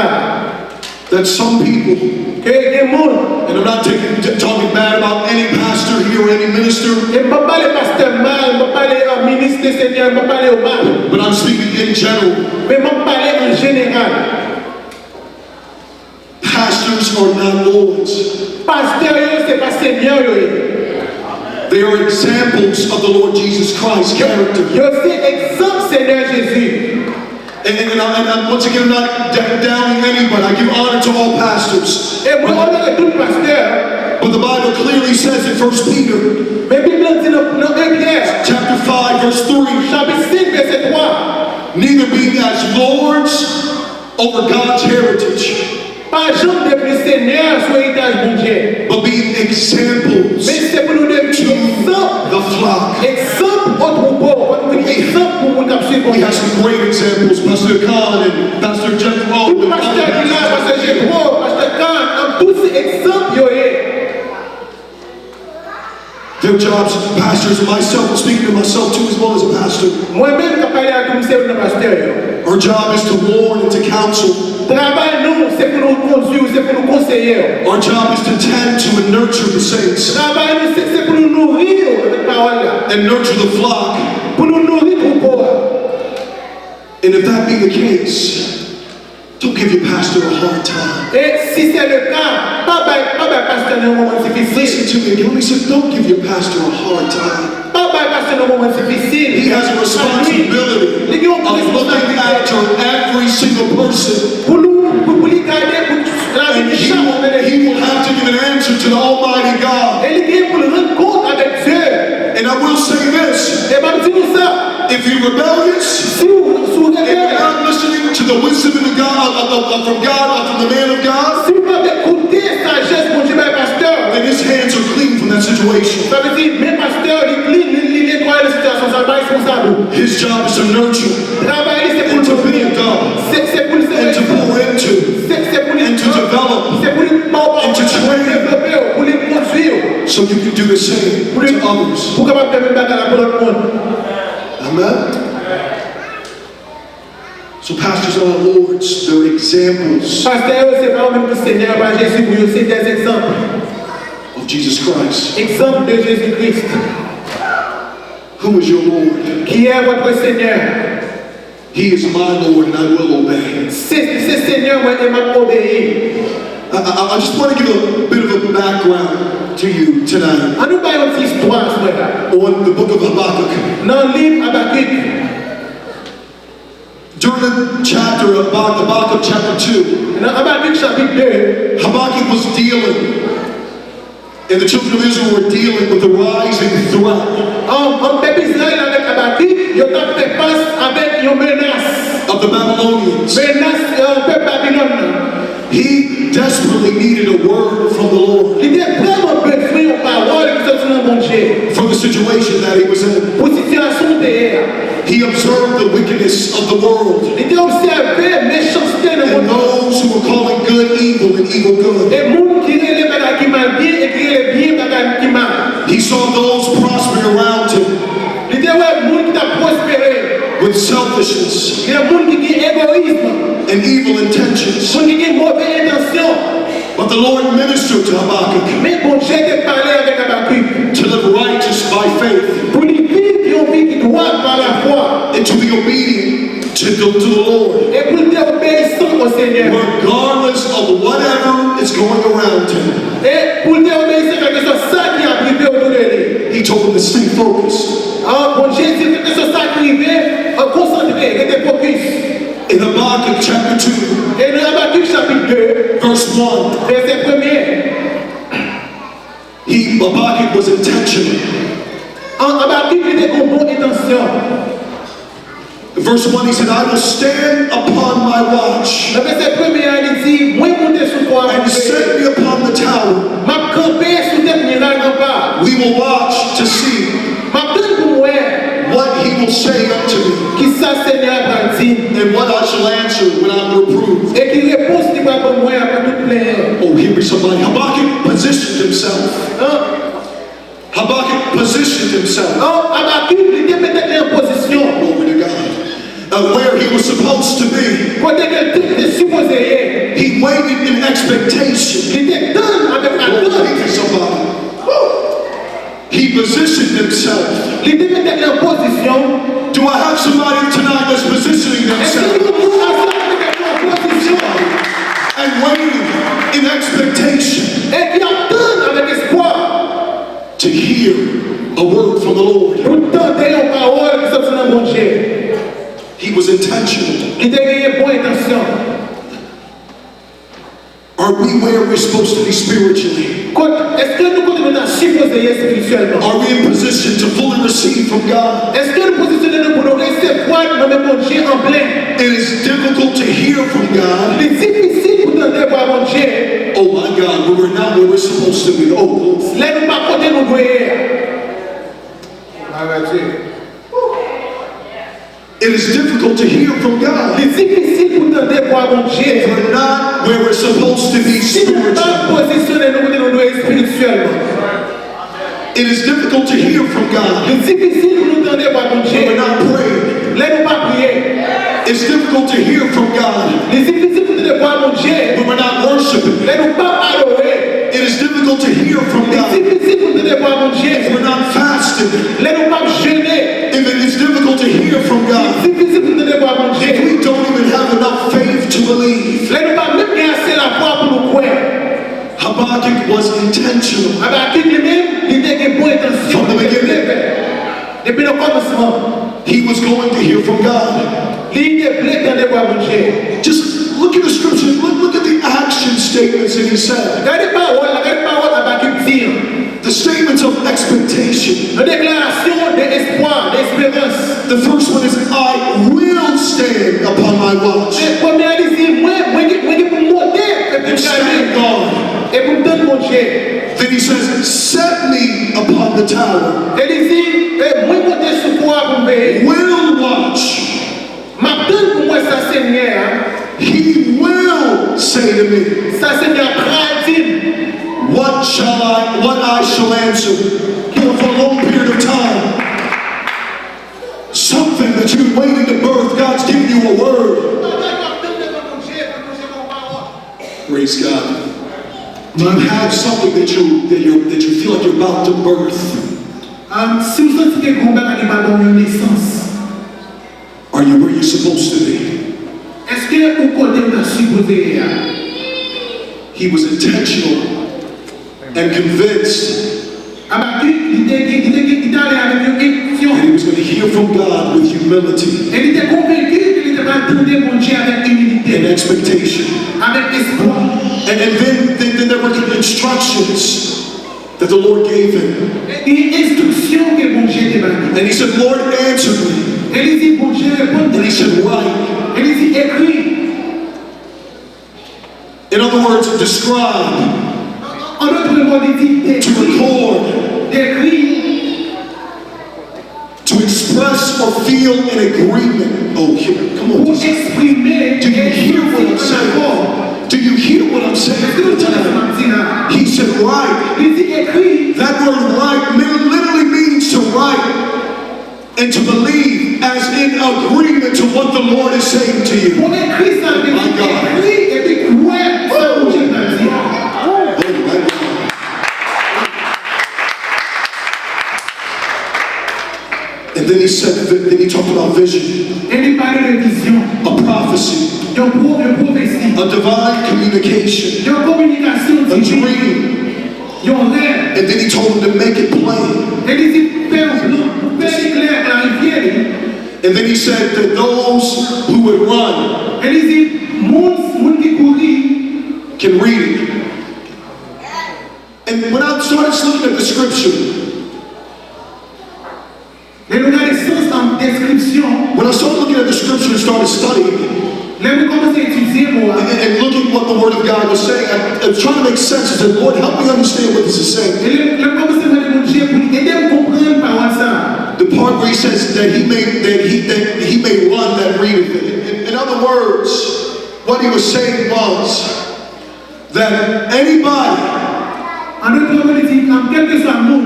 That some people, Ke gen moun, and I'm not taking, t- talking bad about any pastor here or any minister, E m p ap pale pastè mal, m p ap pale, uh, minis de Senyè, m p ap pale yo mal. But I'm speaking in general. Men m ap pale an jeneral. Pastors are not lords. Pastè yo, se pa senyè yo ye. They are examples of the Lord Jesus Christ's character. Yo se egzanp Senyè Jezi. And, and, and, I, and I, once again, I'm not d- downing anybody. I give honor to all pastors. E mwen onore tout pastè. But the Bible clearly says in First Peter Men Bib la di nan, nan en Pyè, chapter five, verse three, chapit senk, vèsè twa, neither be as lords over God's heritage, pa janm devni senyè sou eritaj Bondye. But be examples Men se pou nou devni to egzanp, the flock. Egzanp o twoupo. Fò nou vin egzanp pou moun k ap swiv Bondye. We have some great examples, Pastor Khan and Pastor Jethro. Tout pastè ki la, pastè Jethro, pastè Khan, tout se egzanp yo ye. Their jobs, pastors, and myself, I'm speaking to myself too, as well as a pastor. Mwen menm k ap pale ak nou, se youn nan pastè yo. Our job is to warn and to counsel. Travay nou, se pou nou kondui w, se pou nou konseye w. Our job is to tend to and nurture the saints. Travay nou, se, se pou nou nouri yo avèk pawòl la. And nurture the flock. Pou nou nouri twoupo a. And if that be the case, don't give your pastor a hard time. E si se le ka, pa bay, pa bay pastè nan yon moman difisil. Listen to me again. Let me say, don't give your pastor a hard time. Pa bay pastè nan moman difisil. He has a responsibility of looking after every single person. Pou nou, pou, pou li gade pou lavi de chak moun. And he will, he will have to give an answer to the Almighty God. E li gen pou l rann kont avèk Dye. And I will say this. E m ap di nou sa. If you're rebellious, Si w, si w and you're rebèl, not listening to the wisdom of the God, of, of, of, from God, or from the man of God, si w pa vle koute sajès Bondye bay pastè, then his hands are clean from that situation. Sa vle di, men pastè, li klin, li, li netwaye nan sitiyasyon sa, l pa responsab ou. His job is to nurture, Travay li, se pou l to build up, se, se pou l se and to pour into, se, se pou li and to develop. Se pou li So you can do the same to others. Pou w kapab fè menm bagay la pou lòt moun. Amen. So pastors are our lords, they're examples Pastè yo se pa yo menm ki Senyè, pa Jezi pou yo, se des exemples. Of Jesus Christ. Egzanp de Jezi Kris. Who is your Lord? Qui est votre Seigneur? He is my Lord and I will obey. Se se Senyè mwen e m ap obeyi. I, I, I just want to give a bit of a background to you tonight An nou bay yon ti istwa aswè la. On the book of Habakkuk. Nan liv Abakik. During the chapter of Habakkuk, Habakkuk chapter two, Nan Abakik chapit de, Habakkuk was dealing, and the children of Israel were dealing with the rising threat an an pèp Izrayèl avèk Abakik, yo t ap fè fas avèk yon menas. of the Babylonians. Menas an pèp Babilòn nan. He desperately needed a word from the Lord Li te vrèman bezwen yon pawòl ki soti nan Bondye for the situation that he was in. Pou sitiyasyon w te ye a. He observed the wickedness of the world Li te obsève mechanste nan and mond nan. Those who were calling good evil and evil good. E moun ki rele bagay ki mal byen e ki rele byen bagay ki mal. He saw those prospering around him Li te wè moun ki t ap pwospere. With selfishness Gen moun ki gen egoyis, and evil intentions. Moun ki gen move entansyon. But the Lord ministered to Habakkuk Men Bondye te pale avèk Abakik to live righteous by faith pou li viv yon vi ki dwat pa lafwa and to be obedient to the, to the Lord, e pou l te obeyisan o Senyè. Regardless of whatever is going around him. E pou l te obeyisan kèlkeswa sa ki ap rive otou de li. He told him to stay focused. An Bondye di l kèlkeswa sa ki rive, an konsantre, rete fokis. In Habakkuk chapter two, E nan Abakik chapit de, verse one, vèsè premye, he, Habakkuk was intentional. An Abakik li te gen yon bon entansyon. Verse one, he said, I will stand upon my watch Nan vèsè premye a, li di, mwen moute sou twa and mouve. Set me upon the tower. M ap kanpe sou tèt miray ranpa. We will watch to see M ap tann pou m wè what he will say unto me kisa Senyè a pral di m and what I shall answer when I'm reproved. e ki repons li pral ban mwen apre tout plenyen. Oh, hear me, somebody. Habakkuk positioned himself. An, Habakkuk positioned himself an, Abakik, li te mete li an pozisyon Glory to God. Uh, where he was supposed to be. Kote ke l te, te sipoze ye. He waited in expectation. Li te tann avèk Glory atant. to somebody. He positioned himself. Li te mete li an pozisyon. Do I have somebody tonight that's positioning Èske themselves nou moun aswè ki mete li an pozisyon and waiting in expectation e ki ap tann avèk espwa to hear a word from the Lord? Pou tande yon pawòl ki soti nan Bondye. He was intentional. Li te genyen bon entansyon. Are we where we're supposed to be spiritually? Kot, èske nou kote nou ta sipoze ye espirityèlman? Are we in position to fully receive from God? Èske nou pozisyone nou pou nou resevwa nan men Bondye an plen? It is difficult to hear from God. Li difisil pou tande vwa Bondye. Oh my God, we were not where we're supposed to be. Oh, Lè nou pa kote nou dwe ye a. it is difficult to hear from God. Li difisil pou tande vwa Bondye. We're not where we're supposed to be Si nou pa spiritually. pozisyone nou kote nou dwe espirityèlman. It is difficult to hear from God. Li difisil pou nou tande vwa Bondye. We're not praying. Lè nou pa priye. It's difficult to hear from God. Li difisil pou tande vwa Bondye. When we're not worshiping. Lè nou pa adore. It is difficult to hear from Li God. Difisil pou tande vwa Bondye. We're not fasting. Lè nou pa jene. If it is difficult to hear from God. Difisil pou tande vwa Bondye. We don't even have enough faith to believe. Lè nou pa menm gen ase lafwa pou nou kwè. Habakkuk was intentional. Abakik li menm, li te gen bon entansyon. From the beginning. Depi nan kòmansman, He was going to hear from God. Li te vle tande vwa Bondye. Just look at the scripture. Look, look at the action statements that he said. Gade pawòl la, gade pawòl Abakik di an. The statements of expectation. Yon deklarasyon de espwa, de esperans. The first one is, I will stand upon my watch. Men premye a li di, mwen, mwen gen, mwen gen pou m monte, e pou m Stand gade, guard. e pou m tann Bondye. Then he says, set me upon the tower. E li di, e mwen monte sou twa pou m veye. Will watch. M ap tann pou m wè sa Senyè a. He will say to me, Sa Senyè a pral di m. what shall I What I shall answer for a long period of time. Something that you've been waiting to birth, God's giving you a word. Praise God. Do you have something that you that you that you feel like you're about to birth? Um, si w santi ke gen yon bagay ki pral ba w yon nesans, are you where you're supposed to be? Èske ou kote w ta sipoze ye a? He was intentional and convinced Abakik, li te gen, li te gen, li te ale avèk yon enksyon. And he was going to hear from God with humility. E li te konvenki ke li te pral tande Bondye avèk imilite, and expectation. Avèk espwa. And, and then, then, then there were instructions that the Lord gave him. E gen enstriksyon ke Bondye te ba li. And he said, "Lord, answer me." E li di, "Bondye, reponn mwen." And he said, "Write." E li di, "Ekri." In other words, describe, An dòt mo, li di, to dekri, record, dekri, to express or feel an agreement. Oh, here, come on. Pou eksprime, do you hear what I'm saying? Do you hear what I'm saying? Èske nou tande sa m ap di la? He said, "Write." Li di, "Ekri." That word write literally means to write and to believe as in agreement to what the Lord is saying to you. Pou ekri sa, vle di ekri epi kwè sa Bondye pral di a. Oh my God. And then he said, then he talked about vision, E li pale de vizyon, a prophecy, yon pwo-, yon pwofesi, a divine communication, yon kominikasyon a divin, dream. Yon rèv. And then he told him to make it plain. E li di, "Fè yon plan, fè li klè, klarifye li." And then he said that those who would run, E li di, "Moun, moun ki kouri, can read it." And when I started looking at the scripture, Lè nou gade sans an deskripsyon, when I started looking at the scripture and started studying, lè mwen kòmanse etidye mo a, and, and looking what the Word of God was saying, I, I was trying to make sense. I said, "Lord, help me understand what this is saying." E lè, lè mwen kòmanse mande Bondye pou li ede m konprann pawòl sa a. The part where he says that he may, that he, that he may run that readeth it. In, in other words, what he was saying was that anybody An dòt mo, li di, kèlkeswa moun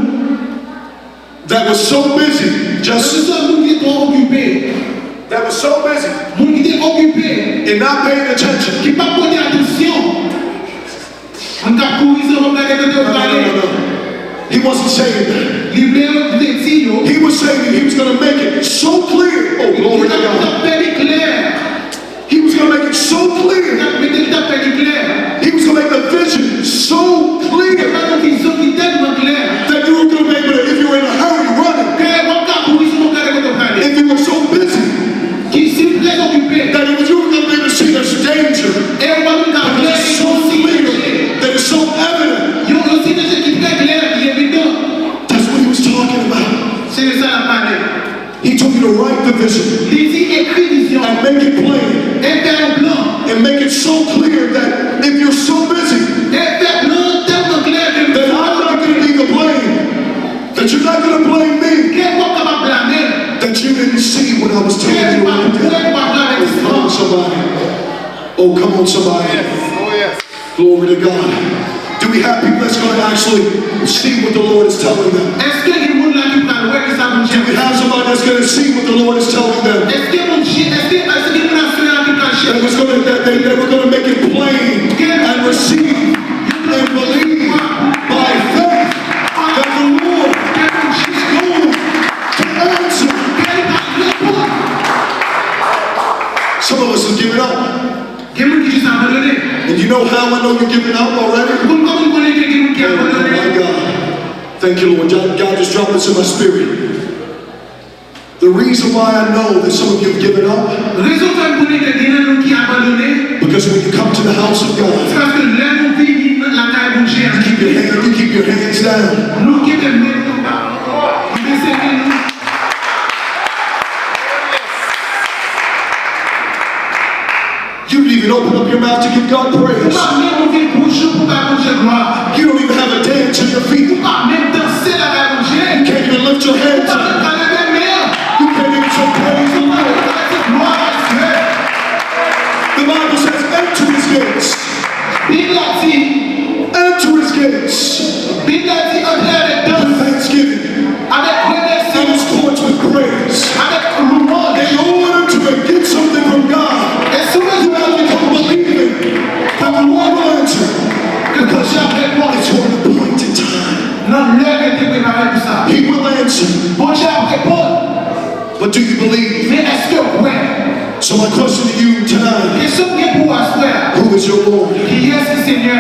that was so busy, just kèlkeswa moun ki te twò okipe, that was so busy moun ki te okipe and not paying attention. Ki pa pote atansyon. Moun k ap kouri san yo gade kote yo prale. No, no, no, no. He wasn't saying that. Li vle yo, li te di yo. He was saying that he was going to make it so clear. Oh, glory to God. Li t ap fè li klè. He was going to make it so clear. Li t ap mete, li t ap fè li klè. He was going to make the vision so clear. Li t ap fè vizyon ki tèlman klè. That you were going to be able to, if you were in a hurry, running. Ke w ap ka kouri san w gade kote w prale. If you were so busy. Ki si w trè okipe. That it was, you were going to be able to see there's danger. E w ap ka wè yon si danje. That is so evident. Yon, yon si danje ki trè klè, ki evidan. That's what he was talking about. Se de sa l ap pale. He told you to write the vision. Li di ekri vizyon. And make it plain. E fè yon plan. And make it so clear that if you're so busy, E fè plan tèlman klè ke then I'm not going to be the blame. That you're not going to blame me. Ke w p ap kapab blame m. That you didn't see what I was telling you. Ke w pa wè, w pa wè avètisman. Come on, somebody. Oh, come on, somebody. Yes. Oh, yes. Glory to God. Do we have people that's going to actually see what the Lord is telling them? Èske gen moun la ki pral wè ki sa Bondye ap di? Do we have somebody that's going to see what the Lord is telling them? Èske Bondye, èske, èske gen moun nan syèl la ki pral chèche? That was gonna, that they, they were gonna make it plain and receive and believe by faith that the Lord is going to answer. Some of us have given up. Gen moun ki jis abandone. And you know how I know you're giving up already? Ou konn kòman m konnen ke gen moun ki abandone? Oh my God. Thank you, Lord. God, God just dropped this in my spirit. The reason why I know that some of you have given up, Rezon fè m konnen ke gen nan nou ki abandone, because when you come to the house of God, se paske lè nou vini nan lakay Bondye a, you keep your hand, you keep your hands down. Nou kenbe men nou ba, nou bese men nou. You didn't even open up your mouth to give God praise. Ou pa menm ouvri bouch ou pou bay Bondye glwa. You don't even have a dance on your feet. Ou pa menm danse lakay Bondye. You can't even lift your hands up. Ou pa menm ka leve men an. You can't even say, "Praise the Lord." Ou pa menm ka leve glwa a Dye. The Bible says, "Enter his gates." Bib la di, Enter his gates. Bib So my question to you tonight, Kesyon m gen pou ou aswè a, who is your Lord? Kiyès ki Senyè?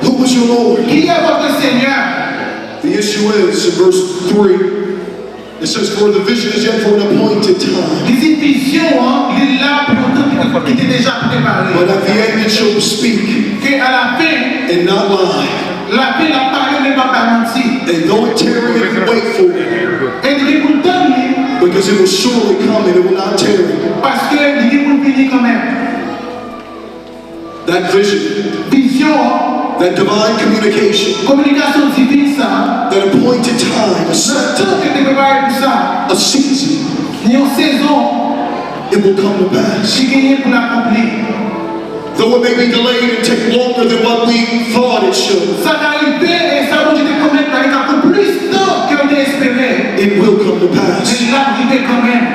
Who is your Lord? Kiyès vòt Senyè? The issue is, in verse three, it says, "For the vision is yet for an appointed time." Li di vizyon an, li la pou yon tan ki te deja prepare. But at the end it shall speak, Ke alafen, and not lie. Lapen l ap pale, men l p ap bay manti. And though it tarry, wait for it, E li gen pou l tann li, because it will surely come and it will not tarry. Paske li gen pou l vini kanmenm. That vision, Vizyon an, that divine communication, kominikasyon divin sa, that appointed time, a nan set tan ke te prepare pou sa, a season, nan yon sezon, it will come to pass. Li genyen pou l akonpli. Though it may be delayed and take longer than what we thought it should, Sa ka rive, e sa Bondye te pwomèt la, li ka pran plis tan ke w te espere. It will come to pass. Men l ap rive kanmenm.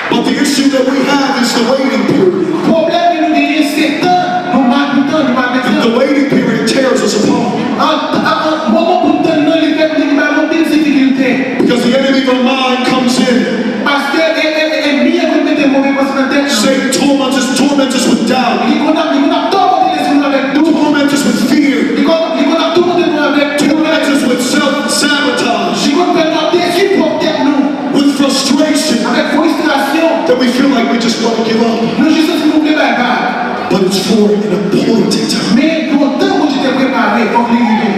But the issue that we have is the waiting period. Pwoblèm ke nou genyen, se tan, nou mal pou tan, nou mal pou tan. The waiting period tears us apart. An, an, an, moman pou tann nan, li fè, li bay nou anpil difikilte. Because the enemy of our mind comes in. Paske e, e, e, enmi an konn mete move panse nan tèt nou. Satan torments us, torments us with doubt. Li konn ap, li konn ap tòmante lespri nou avèk dout. Torments us with fear. Li konn, li konn ap tòmante nou avèk Torments us with self-sabotage. Li konn fè nou ap detwi pwòp tèt nou. With frustration. Avèk fristrasyon. That we feel like we just want to give up. Nou jis santi nou vle bay vag. But it's for an appointed time. Men yon tan Bondye te prepare, fòk li rive.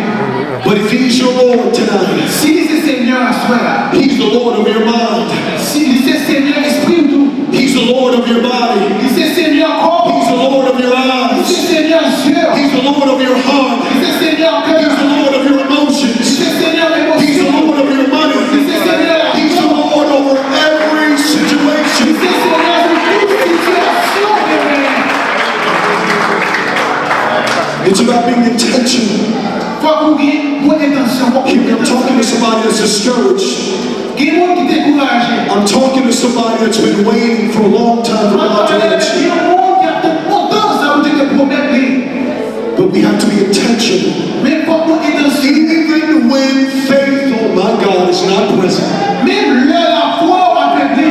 But if he's your Lord tonight, Si li se Senyè aswè a, he's the Lord of your mind. Si li se Senyè espri w tou, He's the Lord of your body. Li se Senyè kò w, He's the Lord of your Li se eyes. Senyè zye w, He's the Lord of your heart. Li se Senyè kè He's w, the Lord of your Li emotions. se Senyè He's the emosyon w, Lord of your money. Li se Senyè He's the lajan w, Lord over every Li situation. se Senyè sou tout sitiyasyon w genyen. It's about being intentional. Fòk ou gen bon entansyon, fòk ou Here gen I'm talking to entansyon. Somebody that's discouraged. Gen moun ki dekouraje. I'm talking to somebody that's been waiting for a long time for Mwen God to pale answer. Yon moun ki ap tann lontan sa Bondye te pwomèt li. But we have to be intentional. Men fòk nou entansyon. Even when faith, oh my God, is not present, Menm lè lafwa w afebli,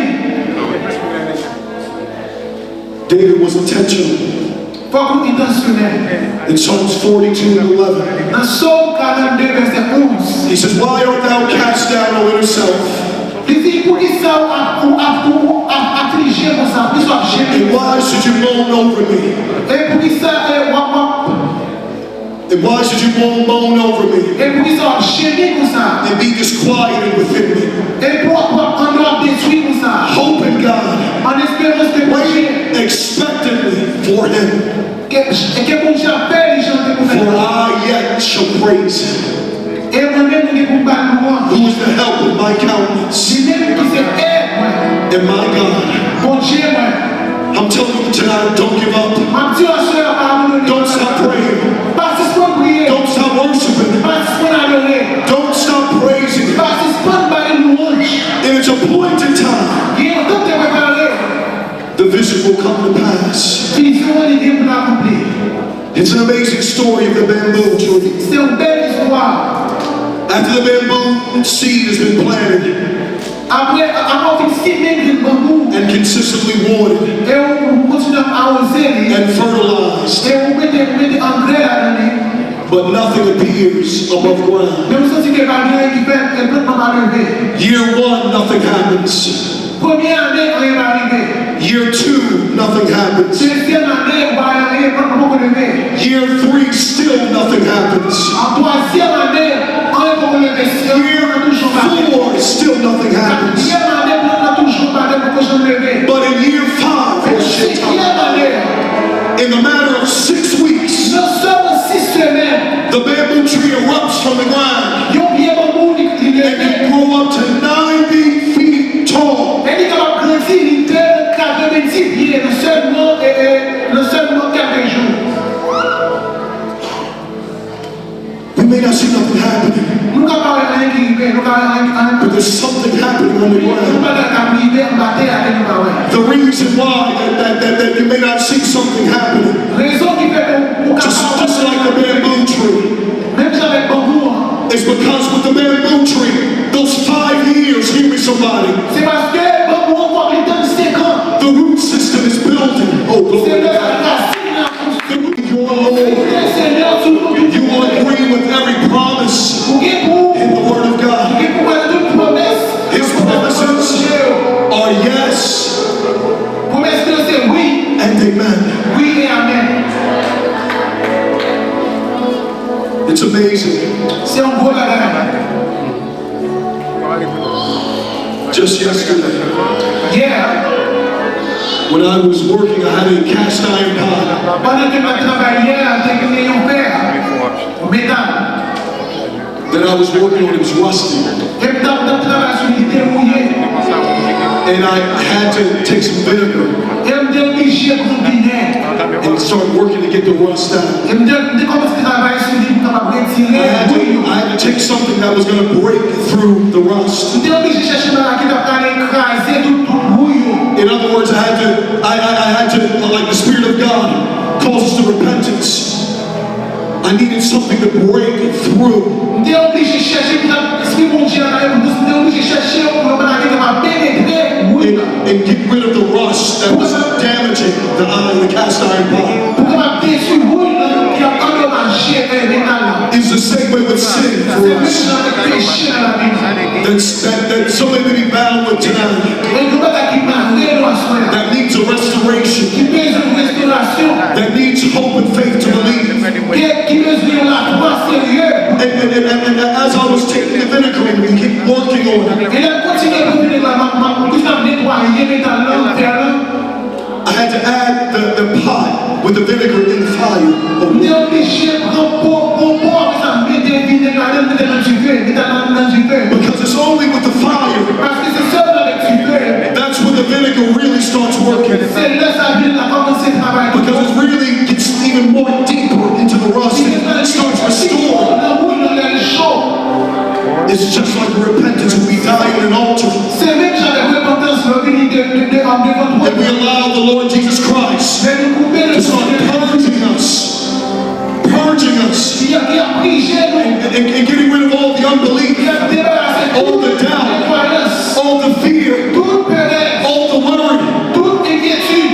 David was intentional. Fòk nou entansyonèl. In Psalms forty-two and eleven, Nan Sòm karannde, vèsè onz, he says, "Why art thou cast down, O inner self? Li di, poukisa w ap, ou ap, ou ap aflije konsa, poukisa w ap jemi? And why should you moan over me?" E poukisa e w ap, w ap, And why should you moan, moan over me? E poukisa w ap jemi konsa? And be disquieted within me. E pou w ap, w ap, an w ap detwi konsa? Hope in God. An esperans ke Bondye, Wait expectantly for him. ke, ke Bondye ap fè li jan te pou fè. For I yet shall praise him, E mwen menm, mwen gen pou m ba l lwanj. who is the help of my countenance, Li menm ki se èd mwen, and my God. Bondye mwen. I'm telling you tonight, don't give up. M ap di w aswè a, pa abandone. Don't stop praying. Pa sispann priye. Don't stop worshiping. Pa sispann adore. Don't stop praising. Pa sispann ba li lwanj. In its appointed time, Gen yon tan te prepare. the vision will come to pass. Vizyon an li gen pou l akonpli. It's an amazing story of the bamboo tree. Se yon bèl istwa. After the bamboo seed has been planted Apre, apre w fin simen grenn banbou, and consistently watered e w kontinye ap awoze li, and fertilized, e w mete, mete angrè ladan li, but nothing appears above ground. Men w santi ke pa gen anyen ki fèt, e plant lan pa leve. Year one, nothing happens. Premye ane, anyen pa rive. Year two, nothing happens. Dezyèm ane, ou pa wè anyen, plant lan poko leve. Year three, still nothing happens. An twazyèm ane, anyen poko leve, sèl plant lan toujou pa leve. Year four, still nothing happens. Katriyèm ane, plant lan toujou pa leve, poko janm leve. But in year five, Senkyèm ane, in the matter of six weeks, nan sèlman sis semèn, the bamboo tree erupts from the ground yon pye banbou li, li and leve. can grow up to ninety feet tall. E li kapab grandi, li te katrevendis pye nan sèlman, e, e, nan sèlman kat jou. We may not see nothing happening, Nou ka pa wè anyen ki rive, nou ka wè anyen, anyen. but there's something happening on the Yon ground. bagay k ap rive anba tè a ke nou pa wè. The reason why that, that, that, that you may not see something happening, Rezon ki fè ke ou ka just, pa wè just like the bamboo tree, menm jan avèk banbou an. is because with the bamboo tree, those five Amen. Wi e amèn. It's amazing. Se yon gwo bagay. Just yesterday, yeah, when I was working, I had a cast iron pot. Pandan ke m ap travay yè a, te gen yon fè, yon metal. That I was working on, it was rusty. E m t ap, t ap travay sou li, li te wouye. And I had to take some vinegar. E m te oblije pran vinèg. And start working to get the rust out. E m te, m te kòmanse travay sou li pou m kapab retire wouy yo. I had to take something that was going to break through the rust. M te oblije chèche bagay ki t ap prale kraze tout, tout wouy yo. In other words, I had to, I, I, I had to, like the Spirit of God calls us to repentance. I needed something to break through. M te oblije chèche, m t ap, Espri Bondye a, m te oblije chèche yon bagay ki kapab penetre wouy la. And, and get rid of the rust that was damaging the iron, the cast iron pot. Pou kapab detwi wouy la ki ap andomaje, eh, metal la. It's the same way with sin for us. Se menm jan avèk peche nan lavi nou. That's, that, that somebody may be bound with tonight. E gen bagay ki mare nou aswè a. That needs a restoration. Ki bezwen restorasyon. That needs hope and faith to believe. Ki, ki bezwen yon lafwa serye. And, and, and, and as I was taking the vinegar and keep working on it, E lè m kontinye pou vin la, m ap, m ap, m ap netwaye metal la, fè la. I had to add the, the pot with the vinegar in the fire. M te oblije pran po, pran po, apre sa, m mete vinèg ladan, m mete nan dife, mete nan, nan dife. Because it's only with the fire Paske se sèlman avèk dife. That's when the vinegar really starts working. Se lè sa vinèg la kòmanse travay. Because it really gets even more deeper into the rust and it starts restoring. Nan wouy nan lè l cho. It's just like repentance when we die on an altar. Se menm jan avèk repantans lè w vini de, de, de, devan twòn. And we allow the Lord Jesus Christ to start purging us. Purging us. Li ap, li ap pije nou. And, and, and getting rid of all the unbelief, Li ap debarase all the doubt, dekwayans, all the fear, tout pèrèz, all the worry. Tout enkyetid.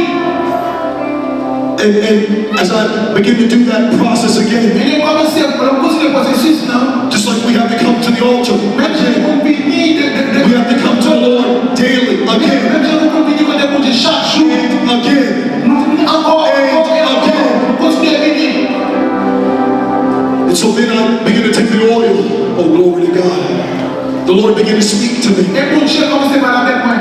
And, and as I begin to do that process again, E lè m kòmanse, lè m kontinye pwosesis la, just like we have to come to the altar, Menm jan nou konn vini de, de, de, we have to come to the Lord daily again, Menm jan nou konn vini kote Bondye chak jou. And again, Nou, nou ankò, and ankò, again, nou kontinye vini. And so then I begin to take the oil. Oh, glory to God. The Lord began to speak to me. E Bondye kòmanse pale avèk mwen.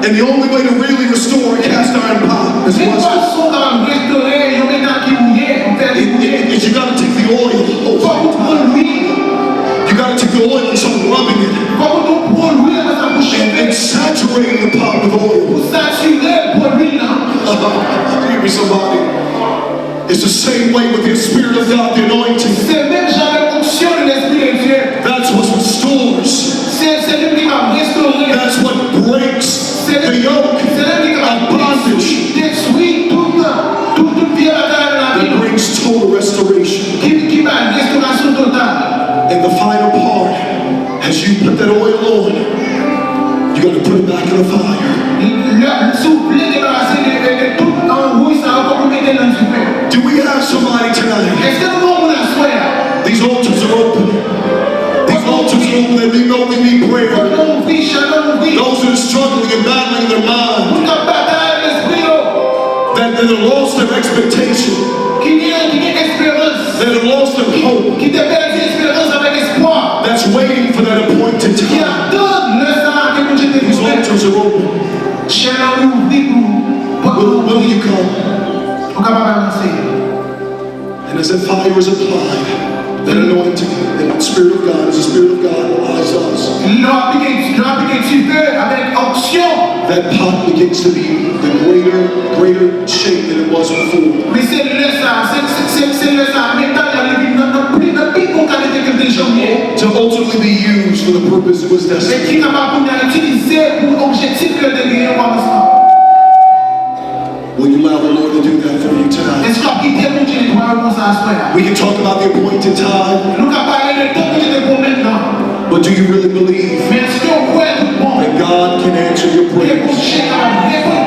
And the only way to really restore a cast iron pot is Men fason w kapab restore yon metal ki wouye, yon fè ki wouye. Is you gotta take the oil. Fòk ou pran lwil. You gotta take the oil and start rubbing it. Fòk ou tou pran lwil, apre sa pou chofé. And, and saturate the pot with oil. Pou satire pran lwil la. Hear me, somebody. It's the same way with the Spirit of God, the anointing. Se menm jan avèk onksyon de Lespri de Dye. That's what restores. Se, se li ki va restore. That's what breaks the yoke of bondage. Se li ki va detwi tout, tout, tout vye bagay nan lavi nou. That brings total restoration. Ki, ki bay restorasyon total. And the final part, as you put that oil on, you gotta put it back in the fire. Lè, si w vle debarase de, de, de tout, wouy sa yo, fòk ou mete nan dife. Do we have somebody tonight? Èske nou gen yon moun aswè a? These altars are open. These altars are open and they know they need prayer. Pòt lan ouvri, chanèl lan ouvri. Those that are struggling and battling in their mind, Moun k ap batay ak lespri yo. That, that have lost their expectation. Ki gen, ki gen esperans. That have lost their hope. Ki te pèdi esperans avèk espwa. That's waiting for that appointed time. Ki atann lè sa a ke Bondye te pwomèt. These altars are open. Chèn an ouvri pou, pou Will, will you come? Ou kapab avanse. And as that fire is applied, that anointing, that Spirit of God, as the Spirit of God applies us, Lè w aplike, lè w aplike dife avèk onksyon. That pot begins to be the greater, greater shape than it was before. Men se lè sa, se, se, se, se lè sa, metal la, li vin nan, nan pli, nan pi bon kalite ke l te janm ye. To ultimately be used for the purpose it was destined. E ki kapab kounye a itilize pou objektif ke l te genyen okòmansman. Will you allow the Lord to do that for you tonight? Èske w ap kite Bondye netwaye w konsa aswè a? We can talk about the appointed time. Nou ka pale de tan Bondye te pwomèt lan. But do you really believe Men èske w kwè tout bon that God can answer your prayers? Ke Bondye kapab reponn